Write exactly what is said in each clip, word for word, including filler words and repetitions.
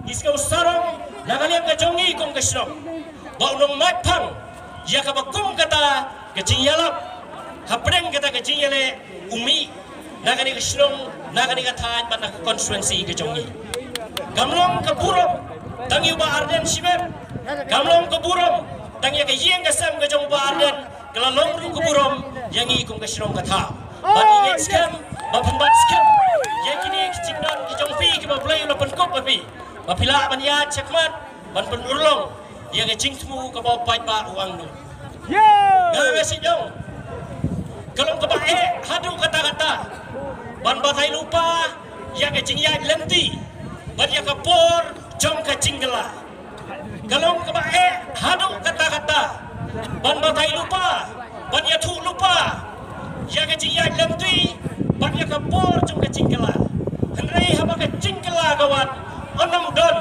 Ngi sngewsarong na ka liang ka jong ngi kum ka shnong ba u nongmait phang ïa kaba kum kata ka jingïalap hapdeng kata ka jingïaleh u mih na kane ka shnong, na kane ka thaiñ bad na ka constituency ka jong ngi. Kam long ka burom tang ïa u Bah Ardent shimet, kam long ka burom tang ïa ka ïing ka sem ka jong u Bah Ardent, ka la long ruh ka burom ïa ngi kum ka shnong ka thaw. Bad ngi ngeit skhem ba phin bat skhem ïa kine ki jingdon ki jong phi kiba U Blei u la pynkup ha phi, ba phi lah ban ïaid shakhmat ban pynurlong ïa ka jingthmu kaba u paidbah u angnud. Nga nga sngewthuh ka long kaba eh haduh katta katta ban batai lypa ïa ka jingïaid lynti bad ïa ka por jong ka jingkylla. Ka long kaba eh haduh katta katta ban batai lypa ban ïathuh lypa ïa ka jingïaid lynti bad ïa ka por jong ka jingkylla. Hynrei haba ka jingkylla ka wan, ym don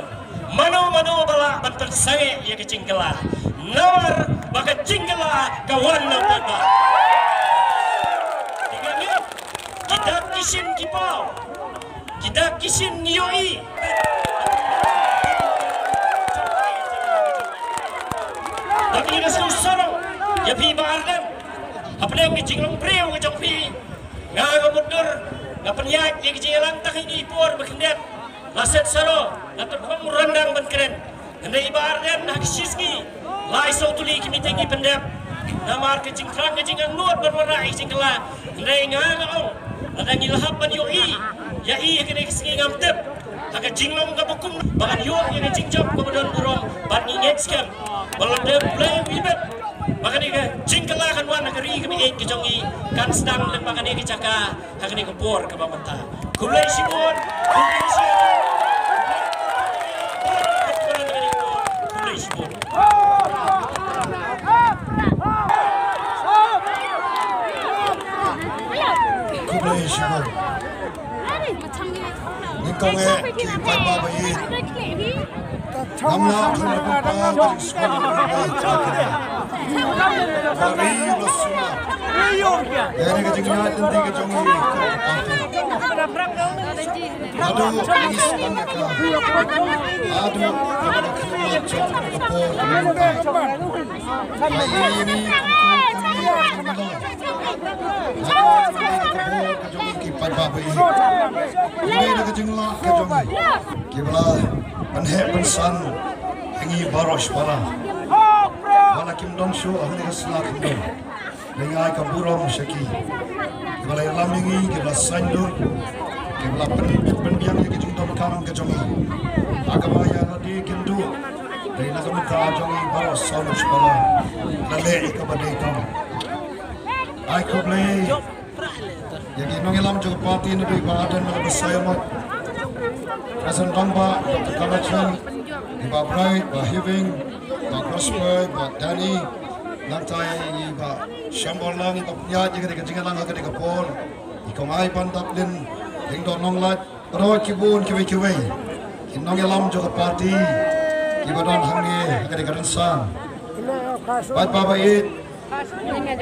mano mano ba lah ban pynsangeh ïa ka jingkylla, namar ba ka jingkylla ka wan na u paidbah. Te nga ngeit ki dak ki shin ki paw, ki dak ki shin ngi ïohi. Bad ngi nga sngewsarong ïa phi Bah Ardent hapdeng ka jinglong briew ka jong phi. Nga nga mutdur nga pynïaid ïa ka jingïalang tang ine i por ba khyndiat la set saro la tyrkhong ryndang ban kren. Hynrei Bah Ardent ha ka shi sngi lai saw tylli ki meeting i pyndep. Namar ka jingthrang ka jingangnud ban wanrah ïa ka jingkylla. Hynrei nga nga ong lada ngi la hap ban ïohi ïa i ha kane ka sngi ngam tip ha ka jinglong kaba kum ba ngan ïoh ïa ka jingjop kaba don burom. Bad ngi ngeit skhem ba lada U Blei u ibit ba kane ka jingkylla kan wan ha ka ri kaba ïeit ka jong ngi, kan sdang lem ba kane ka jaka ha kane ka por kaba mynta. Khublei shibun, khublei shibun. Khublei shibun. Khublei shibun. Nyngkong eh ki paidbah ba ïeit. Ngam lah ban ïa pynpaw ka jingsngewbha ïa ki. Ba ri ba sngewbha. Ïa kane ka jingïaid lynti ka jong ngi. Haduh ngi sdang ïa ka. Haduh kaba la khmih jong ka por ka mynta. Ba ïa ngi. Haduh kaba la khmih ka jong ngi ki paidbah ba ïeit. Ngi da ka jinglah ka jong ngi. Kiba la pynheh pynsan ïa ngi baroh shipara. Ba la kim don shuh ha kane ka sla khyndew. Ngi ai ka burom sha ki. Kiba la ïalam ïa ngi, kiba la saiñdur, kiba la pyn, pynbiang ïa ka jingdonkam ka jong ngi. Ha kaba ïa lade kynduh. Dei na ka bynta jong ngi baroh saw shipara. La leh ïa kaba dei tam. Ai khublei. Ïa ki nongïalam jong ka party naduh i Bah Ardent, Bah Basaiawmoit, President Rangbah, Doctor Kamachon, i Bah Bright, Bah Heaving, Bah Prosper, Bah Danny, nangta i Bah Shambor Lang, i ba pynïaid ïa kane ka jingïalang ha kane ka por, i Kong Aibandaplin Lyngdoh Nonglait, baroh ki bun kiwei kiwei ki nongïalam jong ka party kiba don hangne ha kane ka rynsan. Paidbah ba ïeit,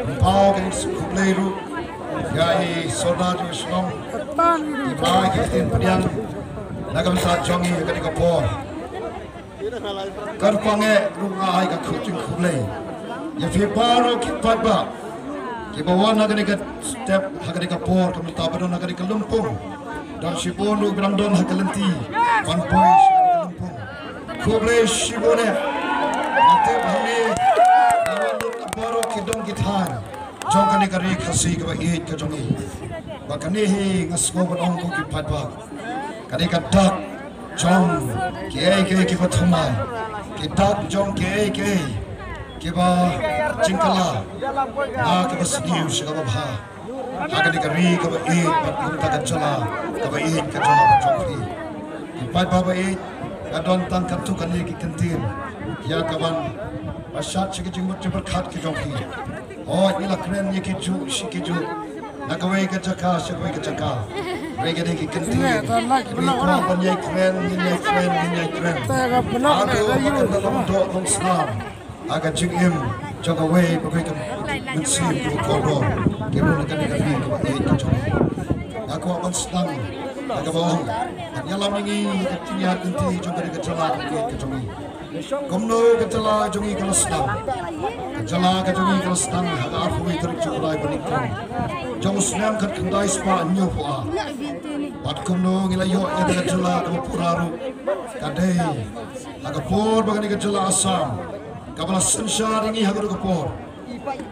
Pynpaw ka jingsngewkhublei ruh ïa i Sordar jong shnong, i ba ai ka ktien pdiang na ka bynta jong ngi ha kane ka por. Ka ruh pang eh ruh nga ai ka khublei ïa phi baroh ki paidbah kiba wan ha kane ka step, ha kane ka por, ka bynta ba don ha kane ka lympung. Don shibun ruh ba dang don ha ka lynti ban poi sha kane ka lympung. Khublei shibun eh. Nga tip hangne nga wan lut na baroh ki dong ki thaiñ jong kane ka ri Khasi kaba ïeit ka jong ngi. Ba kane hi nga sngew ban ong ko ki paidbah, kane ka dak jong kiei kiei kiba thymmai, ki dak jong kiei kiei kiba jingkylla na kaba sniew sha kaba bha. Ha kane ka ri kaba ïeit bad kumta ka jylla kaba ïeit ka jylla ka jong phi. Ki paidbah ba ïeit, ka don tang katto katne ki kyntien ïa kaban pynshad sha ki jingmut jingpyrkhat ki jong phi. Hooid, ngi la kren ïa ki juh shi ki juh na kawei ka jaka sha kawei ka jaka. Hynrei kine ki kyntien kiba ngi kwah ban ïai kren, ngin ïai kren, ngin ïai kren. Haduh ba kan da long doh long snam ha ka jingim jong kawei pa kawei ka mynsiem kaba kordor, ki ruh na kane ka ri kaba ïeit ka jong ngi. Nga kwah ban sdang Ka ba ong, ngan ïalam ïa ngi ka jingïaid lynti jong ka jylla ka jong ngi. Kumno ka jylla jong ngi ka la sdang? Ka jylla ka jong ngi ka la sdang ha ka arphew tarik July ba nyngkong jong u snem khatkhyndai spah hynñiewphew ar. Bad kumno ngi la ïoh ïa ka jylla kaba pura ruh, ka dei ha ka por ba kane ka jylla Assam kaba la synshar ïa ngi ha ka por,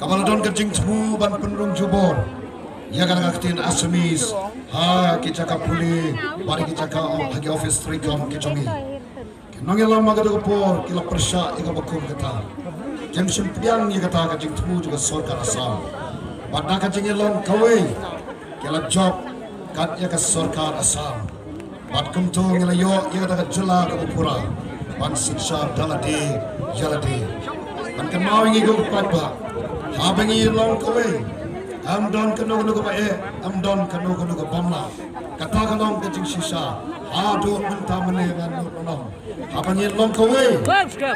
kaba la don ka jingthmu ban pynrung jubor ïa ka ktien Assamese ha ki jaka pule bad ki jaka, ha ki office treikam ki jong ngi. Ki nongïalam ha ka por ki la pyrshah ïa kaba kum kata. Kim shym pdiang ïa kata ka jingthmu jong ka sorkar Assam. Bad na ka jingïalang kawei ki la jop kat ïa ka sorkar Assam. Bad kumto ngi la ïoh ïa kata ka jylla kaba pura ban synshar da lade ïa lade. Ban kynmaw ïa ngi ko ki paidbah, haba ngi long kawei, ym don kano kano kaba eh, ym don kano kano kaba mlah. Kata ka long ka jingshisha haduh mynta mynne ngan nud noh. Haba ngi long kawei,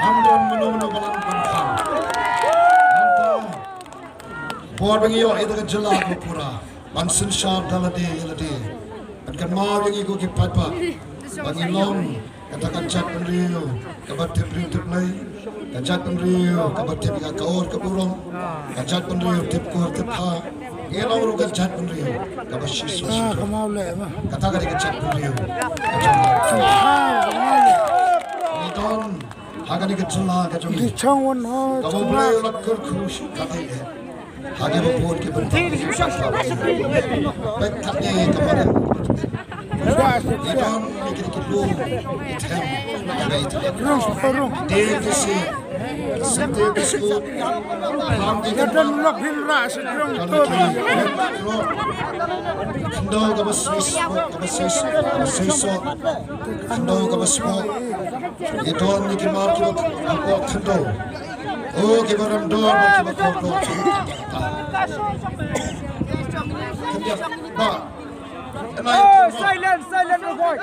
ym don mano mano ba lah ban khang. Mynta por ba ngi ïoh ïa ka jylla kaba pura ban synshar da lade ïa lade. Ban kynmaw ïa ngi ko ki paidbah ba ngi long kata ka jaitbynriew kaba tip briew tip Blei, ka jaitbynriew kaba tip ïa ka or ka burom, ka jaitbynriew tip kur tip bha. Ngi long ruh ka jaitbynriew kaba shisha. Kata ka dei ka jaitbynriew ka jong ngi. Ngi don ha kane ka jylla ka jong ngi, kaba U Blei u la kyrkhu shisha. Ha kaba bun ki bynta ki bynta. Peit katne ka barit. Ki don ki ki ki lum ki them. Dei ki si. Sente ki sku. Pam ki ka don lok hin ra se drong to. Khyndew kaba sui suk, kaba sui suk, kaba sui suk. Khyndew kaba suk. Ki don ki mar kiba khyndew. O kiba rem dor bad kiba kordor. Ba. Silence, silence, boy.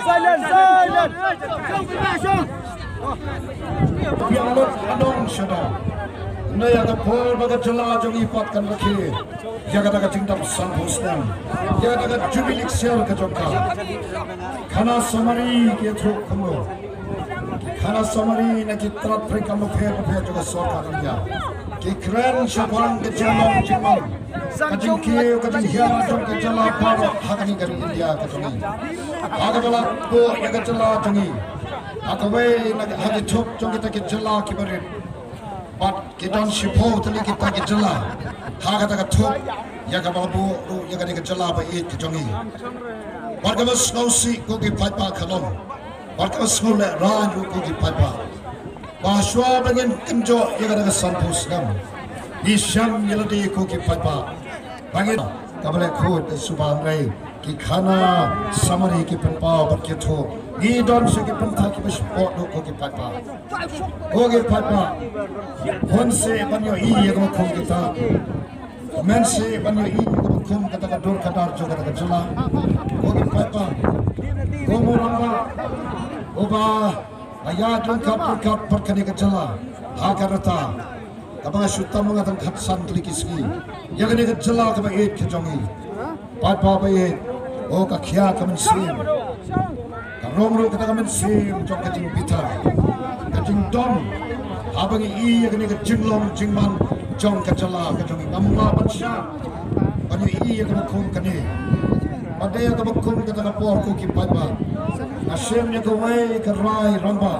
Silence, silence. Biang lut anong shadong. Nai ada por ba ka jylla jong i pat kan rakhe. Ïa kata ka jingdap sanphew snem. Ïa kata ka jubili ksiar ka jong ka. Khana samari ki ïathuh kumno. Khana samari na ki trat pyrkhat bapher bapher jong ka sorkar India. Ki kren shaphang ka jinglong jingman, ka jingkiew ka jinghiar jong ka jylla baroh ha kane ka ri India ka jong ngi. Ha kaba la buh ïa ka jylla jong ngi ha kawei na ha ki thup jong kita ki jylla kiba rit. Bad ki don shiphew tylli kita ki jylla ha kata ka thup ïa kaba la buh ruh ïa kane ka jylla ba ïeit ka jong ngi. Bad kaba sngewsih ko ki paidbah ka long, bad kaba sngewlehraiñ ruh ko ki paidbah, ba shuwa ba ngin kynjoh ïa kata ka sanphew snem, ngi shem ïa lade ko ki paidbah. Ba ngin kaba leh khuid da suba hynrei ki khana samari ki pynpaw bad ki ïathuh. Ngi don sa ki pynthor kiba shapoh duh ko ki paidbah. Ko ki paidbah, hun seh ban ïohi ïa kaba kum kita. Men seh ban ïohi ïa kaba kum kata ka dur ka dar jong kata ka jylla. Ko ki paidbah, ko u rangbah uba ïa jong ka pyrkhat pat kane ka jylla ha ka rta. Kaba nga shu tam nga tang khatsan tylli ki sngi ïa kane ka jylla kaba ïeit ka jong ngi. Paidbah ba ïeit, o ka khia ka mynsiem. Ka rong ruh kata ka mynsiem jong ka jingbitar, ka jingdom. Haba ngi i ïa kane ka jinglong jingman jong ka jylla ka jong ngi, ngam lah ban shah ban ïa i ïa kaba kum kane. Ba dei ïa kaba kum kata ka por ko ki paidbah, nga shim ïa kawei ka rai rangbah.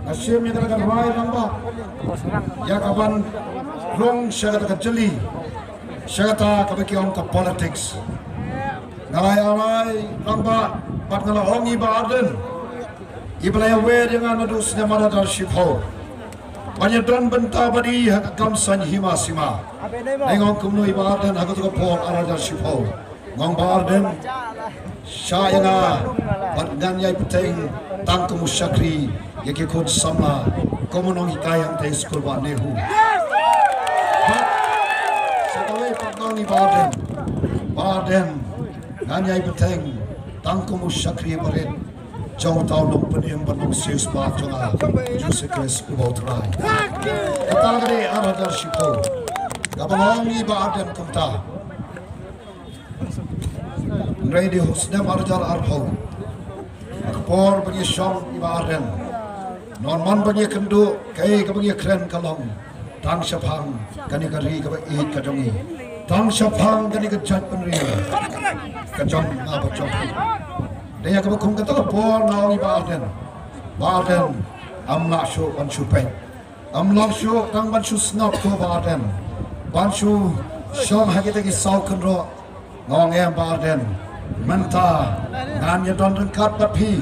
Nga shim ïa kata ka rai rangbah ïa kaban rong sha kata ka jylli, sha kata kaba ki ong ka politics. Nga la ïa rai rangbah bad nga la ong i Bah Ardent, i ba la ïa wer ïa nga naduh snem ar hajar shiphew, ban ïa don bynta bad i ha ka kam saiñ hima sima. Ngi ong kumno i Bah Ardent ha kato ka por ar hajar shiphew. Nga ong Bah Ardent, shah ïa nga bad ngan ïai bteng tang kum u shakri ïa ki khun samla, kum u nonghikai hangtei skul Bah Nehu. Bad sa kawei pat nga ong i Bah Ardent, Bah Ardent, ngan ïai bteng tang kum u shakri barit jong uta u nongpynim bad nongsiew spah jong nga, Jisu Khrist uba U Trai. Kata ka dei ar hajar shiphew. Kaba long i Bah Ardent kumta. Hynrei dei ha u snem ar hajar arphew, ha ka por ba ngi shong i Bah Ardent, nonman ba ngi kynduh, kaei kaba ngi kren ka long, tang shaphang kane ka ri kaba ïeit ka jong ngi, tang shaphang kane ka jaitbynriew ka jong nga bad jong phi. Dei ïa kaba kum kata ka por nga ong i Bah Ardent, Bah Ardent, ym lah shuh ban shu peit. Ym lah shuh tang ban shu sngap ko Bah Ardent, ban shu shong ha kita ki saw kynroh. Nga ong em Bah Ardent, mynta ngan ïa don ryngkat bad phi,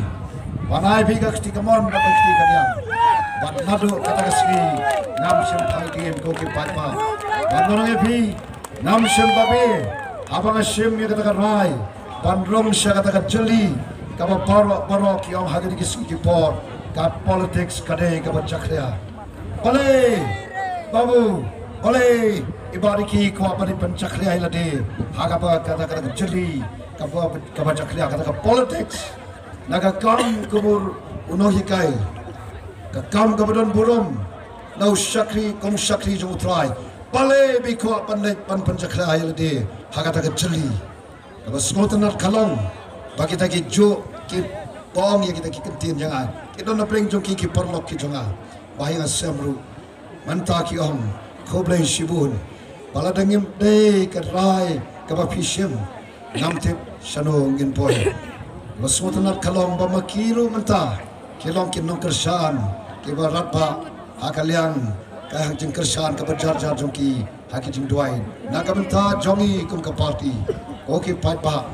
ban ai phi ka kti kamon bad ka kti kadiang. Bad naduh kata ka sngi ngam shym phai dien ko ki paidbah. Bad nga ong ïa phi, ngam shym babe haba nga shim ïa kata ka rai ban rung sha kata ka jylli kaba baroh baroh ki ong ha kine ki sngi ki por, ka politics ka dei kaba jakhlia. Balei, Babu, balei i Bah Ricky i kwah ban pynjakhlia ïa lade ha kaba kata ka jylli kaba, kaba jakhlia, kata ka politics? Na ka kam ka mut u nonghikai, ka kam kaba don burom na u shakri kum shakri jong U Trai, balei ba i kwah ban leit ban pynjakhlia ïa lade ha kata ka jylli? Kaba sngewtynnat ka long ba kita ki juh kiba ong ïa kita ki kyntien jong nga, ki don na pdeng jong ki ki paralok ki jong nga, ba ha ïing ha sem ruh mynta ki ong khublei shibun. Ba lada ngim dei ka rai kaba phi shim, ngam tip shano ngin poi. Kaba sngewtynnat ka long ba ma ki ruh mynta ki long ki nongkyrshan kiba radbah ha ka liang ka jingkyrshan kaba jar jar jong ki ha ki jingduwai. Na ka bynta jong ngi kum ka party, ko ki paidbah,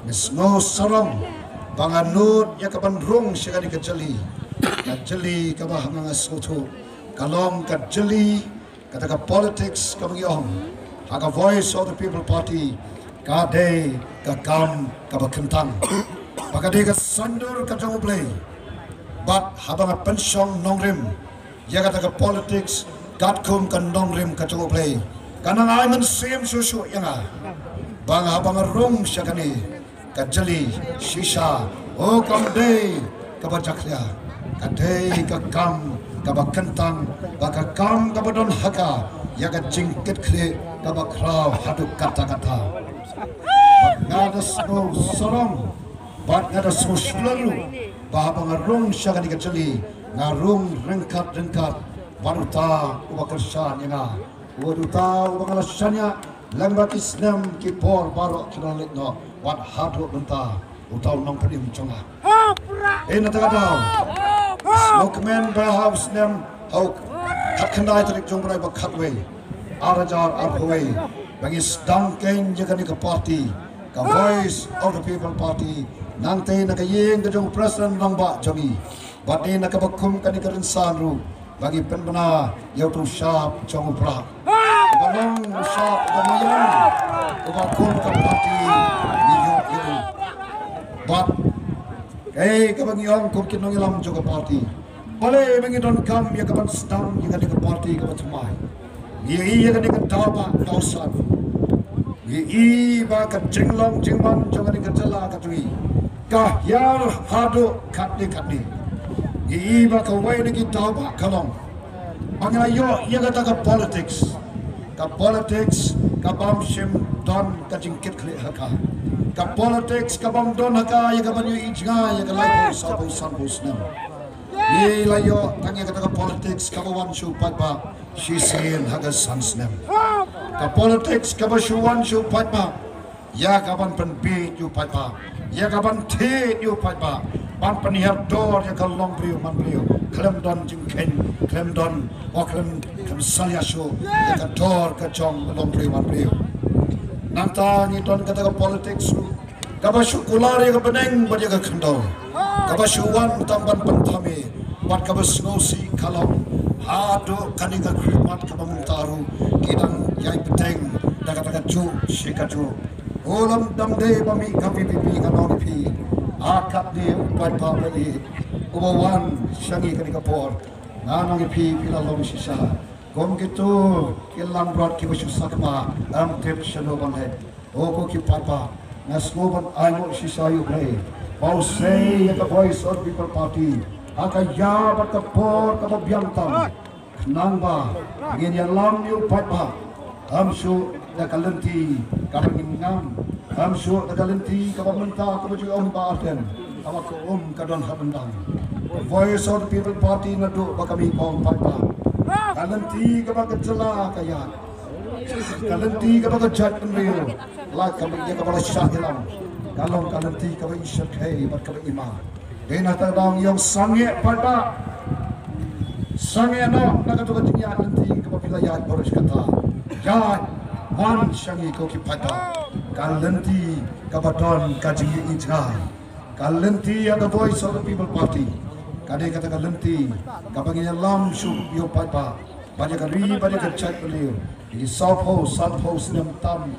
ngi sngew sarong ba nga nud ïa ka ban rung sha kane ka jylli, ka jylli kaba ha nga nga sngewthuh ka long ka jylli, kata ka politics kaba ngi ong ha ka Voice of the People Party, ka dei ka kam kaba kyntang, ba ka dei ka saiñdur ka jong U Blei. Bad haba nga pynshong nongrim ïa kata ka politics katkum ka nongrim ka jong U Blei, ka nang ai mynsiem shuh shuh ïa nga ba nga, haba nga rung sha kane ka jylli shisha, o kam dei kaba jakhlia, ka dei ka kam kaba kyntang, ba ka kam kaba don ha ka ïa ka jingkitkhlieh kaba khraw haduh katta katta. Bad nga da sngew sarong bad nga da sngew shlur ruh ba haba nga rung sha kane ka jylli, nga rung ryngkat ryngkat bad uta uba kyrshan ïa nga, uta uba nga la shaniah lyngba ki snem ki por baroh kiba la leit noh bad haduh mynta, uta u nongpynim jong nga. Hynrei na kata ka daw, sngewkmen ba ha u snem, ha u khatkhyndai tarik jong u bnai ba khatwei, ar hajar arphew wei, ba ngi sdang keiñ ïa kane ka party, ka Voice of the People Party, nangtei na ka ïing ka jong u President Rangbah jong ngi, bad ne na kaba kum kane ka rynsan ruh, ba ngi pynbna ïa uto u shap jong u Prah, uba long u shap uba maïan, uba kum ka party ngi ïoh ïa u. Bad kaei kaba ngi ong kum ki nongïalam jong ka party, balei ba ngi donkam ïa ka ban sdang ïa kane ka party kaba thymmai? Ngi ïohi ïa kane ka daw ba daw san, ngi ïohi ba ka jinglong jingman jong kane ka jylla ka jong ngi ka hiar haduh katne katne. Ngi ïohi ba kawei na ki daw ba ka long ba ngi la ïoh ïa kata ka politics, ka politics ka bym shym don ka jingkitkhlieh ha ka, ka politics ka bym don ha ka ïa ka ban ïohi jngai ïa ka laiphew, sawphew, sanphew snem. Ngi la ïoh tang ïa kata ka politics kaba wan sha u paidbah shisien ha ka san snem. Ka politics kaba shu wan sha u paidbah ïa ka ban pynbieit ïa u paidbah, ïa ka ban thied ïa u paidbah, ban pynhiar dor ïa ka longbriew manbriew, khlem don jingkheiñ, khlem don, o khlem, khlem salia shuh ïa ka dor ka jong ka longbriew manbriew. Nangta ngi don kata ka politics ruh kaba shu kular ïa ka bneng bad ïa ka khyndew, kaba shu wan tang ban pynthame, bad kaba sngewsih ka long haduh kane ka khlieh mat kaba mynta ruh ki dang ïai bteng da kata ka juh shi ka juh. Ulam dam dei ba mih ka V P P, nga ong ïa phi, ha katne u paidbah ba ïeit uba wan sha ngi kane ka por, nga ong ïa phi, phi la long shisha kum kito ki langbrot kiba shu sakma, ym tip shano ban leit. O ko ki paidbah, nga sngewbha ban ainguh shisha ïa U Blei ba u sei ïa ka Voice of People Party ha ka ïa bad ka por kaba biang tam, khnang ba ngin ïalam ïa u paidbah, Ham shuh da ka lynti kaba ngin ngam. Ham shuh da ka lynti kaba mynta kaba ju ong ba Ardent. Kaba ka um ka don ha dang. Voice of the People Party naduh ba ka mih kong paidbah. Ka lynti kaba ka jylla ka ïaid. Ka lynti kaba ka jaitbynriew. La kaba ïa kaba la shah ïalam. Ka long ka lynti kaba i shyrkhei bad kaba i ma. Dei na kata ka daw ngi ong sangeh paidbah. Sangeh noh na kato ka jingïaid lynti kaba phi la ïaid baroh shi katta. Ïaid wan sha ngi ko ki paidbah. Ka lynti kaba don ka jingïaid jngai. Ka lynti ïa ka Voice of the People Party. Ka dei kata ka lynti kaba ngi ïalam shuh ïa u paidbah. Bad ïa ka ri bad ïa ka jaitbynriew. Ïa ki sawphew, sanphew snem tam.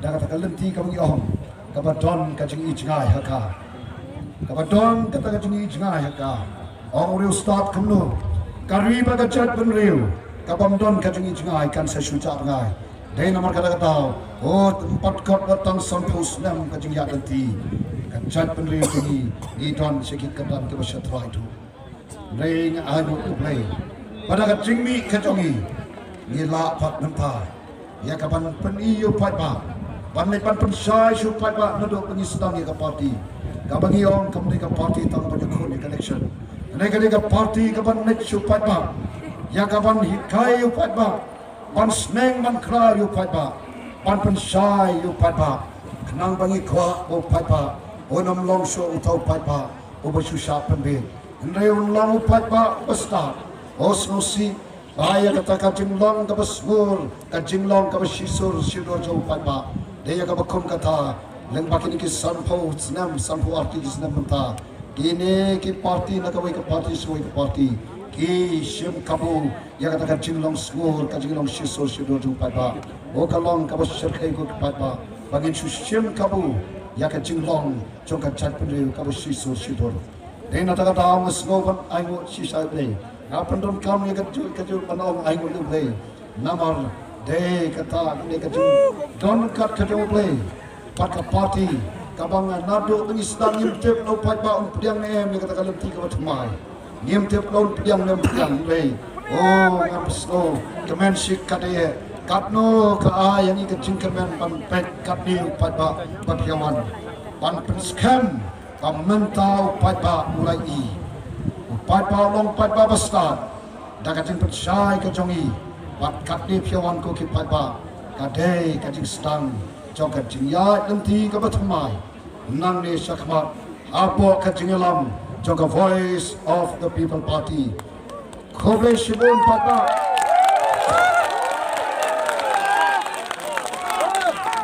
Da kata ka lynti kaba ngi ong. Kaba don ka jingïaid jngai ha ka. Kaba don kata ka jingïaid jngai ha ka. Ong u riewstad kumno. Ka ri bad ka jaitbynriew. Kabym don ka jingïaid jngai kan sa shu jah bngai. Dei namar kata ka daw. Oh, ym pat kot wat tang sanphew snem ka jingïaid lynti. Ka jaitbynriew jong ngi. Ngi don sha ki kyrdan kiba sha trai tu. Hynrei nga ai nguh ïa U Blei. Bad da ka jingmih ka jong ngi. Ngi lah pat mynta. Ïa kaban pyni ïa u paidbah. Ban leit ban pynshai sha u paidbah naduh ba ngi sdang ïa ka party. Kaba ngi ong kam dei ka party tang ban ïakhun ïa ka election. Hynrei ka dei ka party kaban leit sha u paidbah. Ïa kaban hikai ïa u paidbah. Ban sneng ban khraw ïa u paidbah. Ban pynshai ïa u paidbah. Khnang ba ngi kwah ba u paidbah un ym long shuh uta u paidbah uba shu shah pynbeit. Hynrei un long u paidbah uba stad. Oh sngewsih ba ïa kata ka jinglong kaba sngur, ka jinglong kaba shisur shidur jong u paidbah. Dei ïa kaba kum kata, lyngba kine ki sanphew snem, sanphew arti ki snem mynta. Kine ki party na kawei ka party sha kawei ka party ki shim kabu ïa kata ka jinglong sngur, ka jinglong shisur shidur jong u paidbah. Oh ka long kaba shyrkhei ko ki paidbah. Ba ngin shu shim kabu ïa ka jinglong jong ka jaitbynriew kaba shisur shidur. Dei na kata ka daw nga sngew ban ai nguh shisha ïa U Blei. Nga pyndonkam ïa kajuh kajuh ban ong ai nguh ïa U Blei. Namar dei kata dei ka jingdon kat ka jong U Blei. Bad ka party kaba nga naduh ba ngi sdang ngim tip la u paidbah un pdiang ne em ïa kata ka lynti kaba thymmai. Ngim tip la un pdiang ne em pdiang U Blei. Oh nga pynslem kmen shi katdei katno ka ai ïa ngi ka jingkmen ban peit katne u paidbah ba phi wan ban pynskhem. Ba mynta u paidbah u la i. U paidbah u long paidbah ba stad. Da ka jingpynshai ka jong i. Bad katne phi wan ko ki paidbah. Ka dei ka jingsdang jong ka jingïaid lynti kaba thymmai. Nangne shakhmat hapoh ka jingïalam jong ka Voice of the People Party. Khublei shibun paidbah.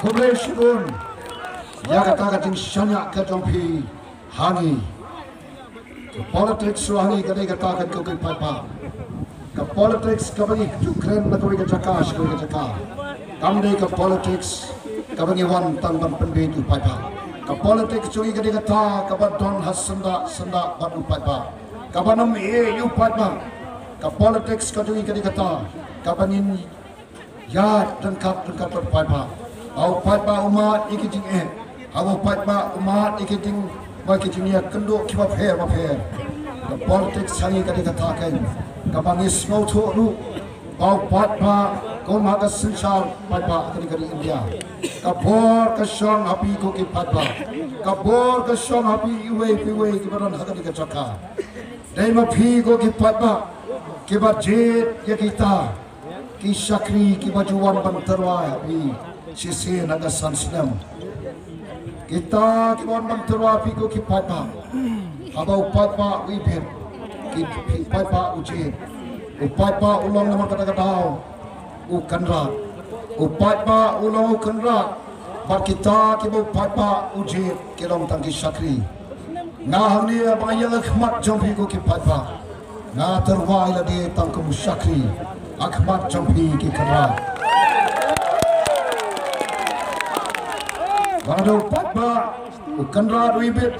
Khublei shibun. Ïa kata ka jingshaniah ka jong phi ha ngi. Ka politics ruh ha ngi ka dei kata ka jong ki paidbah. Ka politics kaba ngi ju kren na kawei ka jaka sha kawei ka jaka. Kam dei ka politics kaba ngi wan tang ban pynbeit u paidbah. Ka politics jong ngi ka dei kata kaba don ha syndah syndah bad u paidbah. Kaba nam ïa u paidbah. Ka politics ka jong ngi ka dei kata kaba ngin ïaid ryngkat ryngkat bad u paidbah. Haba u paidbah u mad ïa ki jingeh. Haba u paidbah u mad ïa ki jing, ba ki jingïakynduh kiba pher ba pher. Ka politics ha ngi ka dei kata kein kaba ngi sngewthuh ruh ba u paidbah kum ha ka synshar paidbah ha kane ka ri India. Ka bor ka shong ha phi ko ki paidbah. Ka bor ka shong ha phi iwei pa iwei kiba don ha kane ka jaka. Dei ma phi ko ki paidbah kiba jied ïa kita ki shakri kiba ju wan ban tyrwa ïa phi shisien ha ka san snem. Kita kiba wan ban tyrwa phi ko ki paidbah. Haba u paidbah u ibit, ki, ki paidbah u jied. U paidbah u long namar kata ka daw u kynrad. U paidbah u long u kynrad. Bad kita kiba u paidbah u jied ki long tang ki shakri. Nga hangne ba nga ïeng ha khmat jong phi ko ki paidbah. Nga tyrwa ïa lade tang kum u shakri ha khmat jong phi ki kynrad. Ba nga dei u paidbah u kynrad u ibit.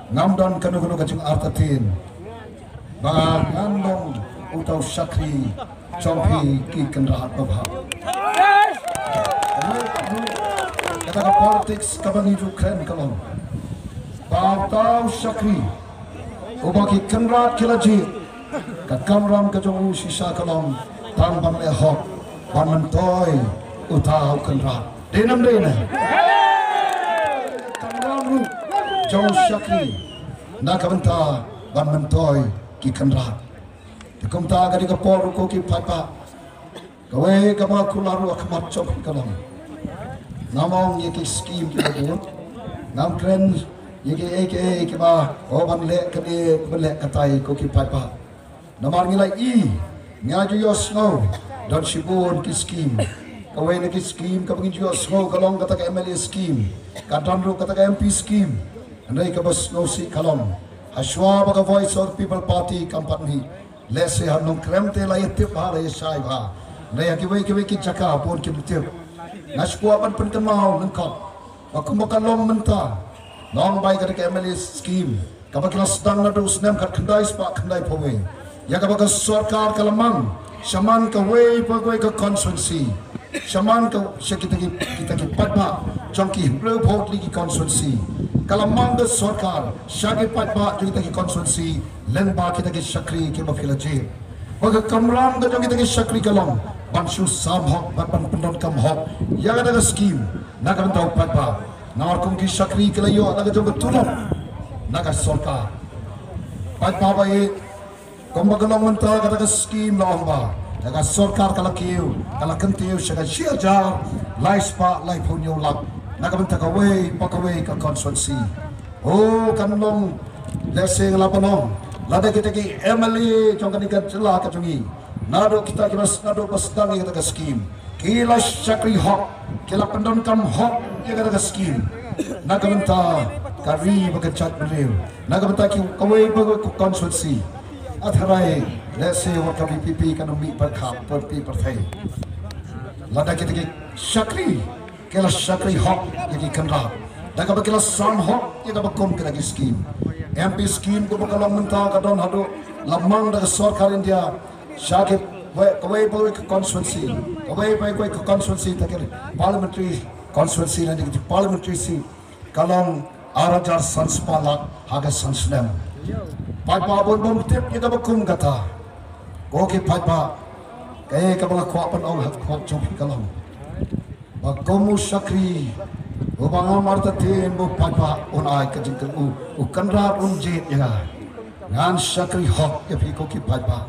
Ngam don kano kano ka jingartatien ba ngan long uta u shakri jong phi ki kynrad babha. Kata ka politics kaba ngi ju kren ka long ba uta u shakri uba ki kynrad ki la jied, ka kamram ka jong u shisha ka long tang ban leh hok. Ban myntoi uta u kynrad. Dei nam dei ne? Kamram ruh jong u shakri na ka bynta ban myntoi ki kynrad. Te kumta ka dei ka por ruh ko ki paidbah. Kawei kaba kular ruh ha khmat jong phi ka long, ngam ong ïa ki skim kiba bun, ngam kren ïa kiei kiei kiba, oh, ban leh kane, ban leh katai ko ki paidbah. Namar ngi la i, ngi la ju ïohsngew, don shibun ki skim. Kawei na ki skim kaba ngi ju ïohsngew ka long kata ka M L A skim, ka don ruh kata ka M P skim. Hynrei kaba sngewsih ka long, hashwa ba ka Voice of the People Party kam pat mih, lehse ha Nongkrem te la ïa tip bha, la ïa shai bha. Hynrei ha kiwei kiwei ki jaka bun kim tip. Nga shu kwah ban pynkynmaw lyngkot ba kumba ka long mynta, long bai kata ka M L A skim kaba ki la sdang naduh u snem khatkhyndai spah khyndaiphew wei, ïa kaba ka sorkar ka la mang shaman kawei pa kawei ka constituency, shaman ka sha kita ki, kita ki paidbah jong ki hynriewphew tylli ki constituency. Ka la mang ka sorkar sha ki paidbah jong kita ki constituency lyngba kita ki shakri kiba phi la jied. Ba ka kamram ka jong kita ki shakri ka long ban shu sam hok, ban, ban pyndonkam hok ïa kata ka skim na ka bynta u paidbah. Namar kum ki shakri ki la ïoh la ka jong ka tulop na ka sorkar. Paidbah ba ïeit, kumba ka long mynta kata ka skim la ong ba ka sorkar ka la kiew, ka la kyntiew sha ka shi hajar lai spah laiphew hynñiew lak na ka bynta kawei pa kawei ka constituency. Oh, kan long, lehse nga la pynong, lada kita ki M L A jong kane ka jylla ka jong ngi, naduh kita kiba s-, naduh ba sdang ïa kata ka skim, ki la shakri hok, ki la pyndonkam hok ïa kata ka skim na ka bynta ka ri bad ka jaitbynriew, na ka bynta ki kawei pa kawei ka constituency. Hynrei lehse wat ka V P P kan ym mih pyrkhat, pyrpi pyrthei. Lada kita ki shakri ki la shakri hok ïa ki kynrad, da kaba ki la sam hok ïa kaba kum kita ki skim. M P skim kumba ka long mynta ka don haduh la mang da ka sorkar India sha ki wei, kawei pa kawei ka constituency, kawei pa kawei ka constituency, ta ki parliamentary constituency lane ki parliamentary seat, ka long ar hajar san spah lak ha ka san snem. Paidbah bun bym tip ïa kaba kum kata. Ko ki paidbah, kaei kaba nga kwah ban ong ha khmat jong phi ka long ba kum u shakri uba ngam artatien ba u paidbah un ai ka jingkyrkhu, u kynrad un jied ïa nga. Ngan shakri hok ïa phi ko ki paidbah.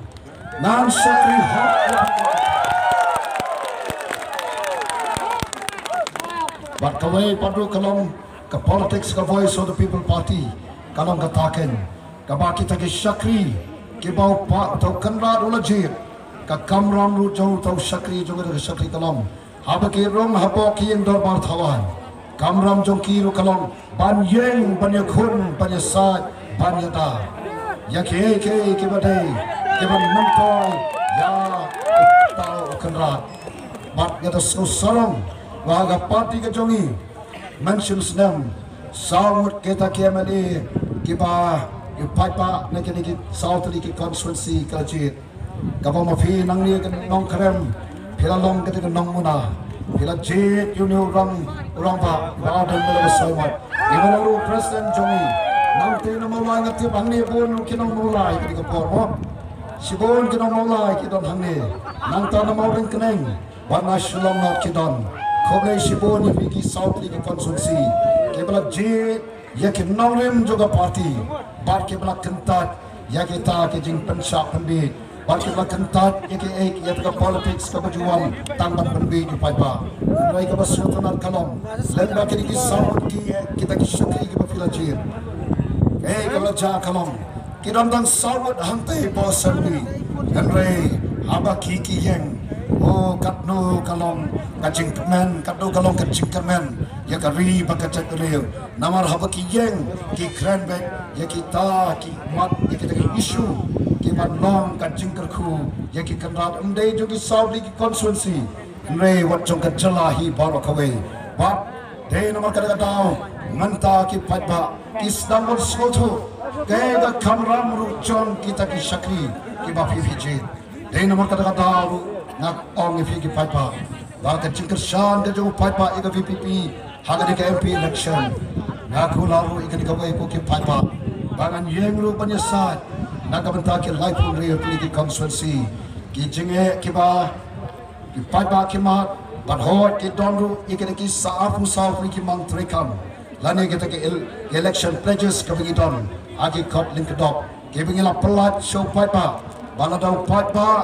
Ngan shakri hok ïa phi. Bad kawei pat ruh ka long ka politics ka Voice of the People Party, ka long kata keiñ kaba kita ki shakri kiba u pa, uta u kynrad u la jied, ka kamram ruh jong uta u shakri jong uta u shakri ka long, haba ki rung hapoh ki ïing dorbar thawaiñ, kamram jong ki ruh ka long ban ïeng, ban ïakhun, ban ïasaid, ban ïada ïa kiei kiei kiba dei kiban myntoi ïa uta u kynrad. Bad nga da sngewsarong ba ha ka party ka jong ngi, mynshem snem, saw ngut kita ki M L A kiba ki paidbah na kine ki saw tylli ki constituency ka la jied. Kaba ma phi nangne ka Nongkrem, phi la long kata ka nongmuna, phi la jied ïa une u rang, u rangbah, ba dang ba la ba soi mat. Ïa ba la ruh president jong ngi. Nangta na Mawlai nga tip hangne bun ruh ki nong Mawlai kane ka por mo. Shibun ki nong Mawlai ki don hangne. Nangta na Mawryngkneng bad na Shillong North ki don. Khublei shibun ïa phi ki saw tylli ki constituency kiba la jied ïa ki nongrim jong ka party bad kiba la kyntait ïa kita ki jingpynshah pynbiej bad kiba la kyntait ïa ki, eh, ïa ka politics kaba ju wan tang ban pynbiej ïa u paidbah. Hynrei kaba sngewtynnat ka long, lem bad kine ki saw ngut ki, eh, kita ki shakri kiba phi la jied, eh, kaba la jia ka long ki don tang saw ngut hangtei hapoh assembly. Hynrei haba ki ki ïeng, oh, katno ka long ka jingkyrmen, katno ka long ka jingkyrmen ïa ka ri bad ka jaitbynriew. Namar haba ki ïeng ki kren beit ïa kita ki mat, ïa kita ki issue kiban long ka jingkyrkhu ïa ki kynrad, ym dei jong ki saw tylli ki constituency, hynrei wat jong ka jylla hi baroh kawei. Bad dei namar kata ka daw mynta ki paidbah ki sdang ban sngewthuh kaei ka kamram ruh jong kita ki shakri kiba phi phi jied. Dei namar kata ka daw ruh nga ong ïa phi ki paidbah ba ka jingkyrshan ka jong u paidbah ïa ka V P P ha kane ka M P election. Nga kular ruh ïa kane kawei ko ki paidbah ba ngan ïeng ruh ban ïasaid na ka bynta ki laiphew hynriew tylli ki constituency, ki jingeh kiba Paidbah ki mad, bad hooid ki don ruh ïa kita ki saw phew saw tylli ki mang treikam lane kita ki el-, election pledges kiba ngi don ha ki kot lyngkdop kiba ngi la pyllait sha u paidbah. Ba lada u paidbah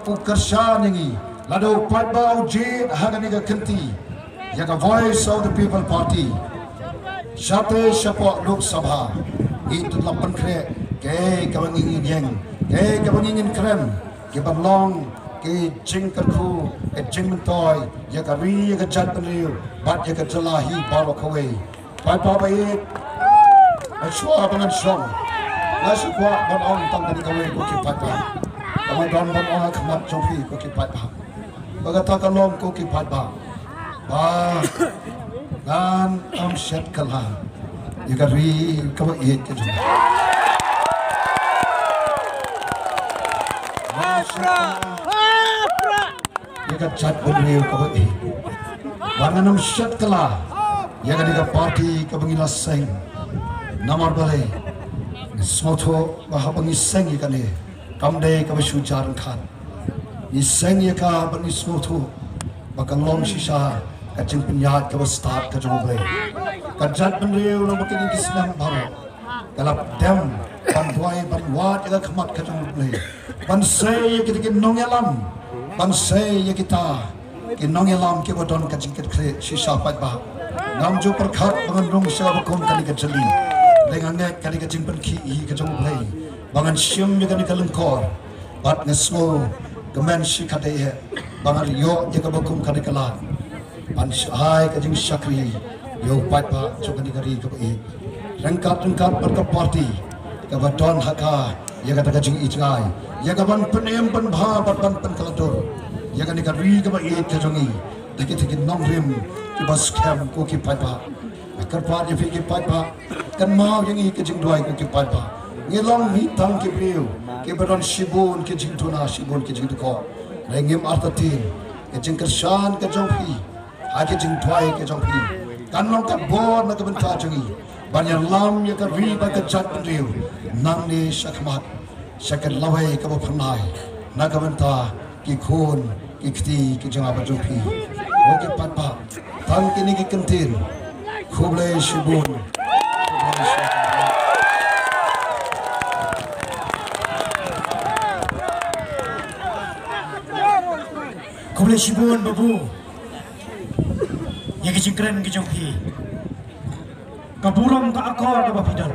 u kyrshan ïa ngi, lada u paidbah u jied ha kane ka kynti ïa ka Voice of the People Party, shatei shapoh Lok Sabha, ngi dang la pynkhreh kaei kaba ngi ngin ïeng, kaei kaba ngi ngin kren, kiban long ki jingkyrkhu, ki jingmyntoi ïa ka ri, ïa ka jaitbynriew bad ïa ka jylla hi baroh kawei. Paidbah ba ïeit, hashwa ba ngan shong, nga shu kwah ban ong tang kane kawei ko ki paidbah. Tang ban ong ha khmat jong phi ko ki paidbah, ba kata ka long ko ki paidbah, ba ngan ym shet kylla ïa ka ri kaba ïeit ka jong nga, ïa ka jaitbynriew kaba ïeit. Ba ngan ym shet kylla ïa kane ka party kaba ngi la seng. Namar balei? Ngi sngewthuh ba haba ngi seng ïa kane, kam dei kaba shu jar ryngkat. Ngi seng ïa ka bad ngi sngewthuh ba ka long shisha ka jingpynïaid kaba stad ka jong U Blei. Ka jaitbynriew lyngba kine ki snem baroh ka la dem ban duwai, ban wad ïa ka khmat ka jong U Blei, ban sei ïa kita ki nongïalam, ban sei ïa kita ki nongïalam kiba don ka jingkitkhlieh shisha paidbah. Ngam ju pyrkhat ba ngan rung sha kaba kum kane ka jylli, hynrei nga ngeit kane ka jingpynkhih hi ka jong U Blei ba ngan shim ïa kane ka lyngkor. Bad nga sngewkmen shikatdei eh ba ngan ïoh ïa kaba kum kane ka lad ban shai ka jingshakri ïa u paidbah jong kane ka ri kaba ïeit. Ryngkat ryngkat bad ka party kaba don ha ka ïa kata ka jingïeit jngai ïa kaban pynim pynbha bad ban pynkylla dur ïa kane ka ri kaba ïeit ka jong ngi da kita ki nongrim kiba skhem ko ki paidbah. Nga kyrpad ïa phi ki paidbah, kynmaw ïa ngi ki jingduwai ko ki paidbah. Ngi long hi tang ki briew kiba don shibun ki jingduna, shibun ki jingdukor. Hynrei ngim artatien ka jingkyrshan ka jong phi ha ki jingduwai ka jong phi kan long ka bor na ka bynta jong ngi ban ïalam ïa ka ri bad ka jaitbynriew nangne shakhmat, sha ka lawei kaba phyrnai na ka bynta ki khun ki kti ki jong nga bad jong phi. Ko ki paidbah, tang kine ki kyntien. Khublei shibun. Khublei shibun Babu ïa ki jingkren ki jong phi. Ka burom ka akor kaba phi don.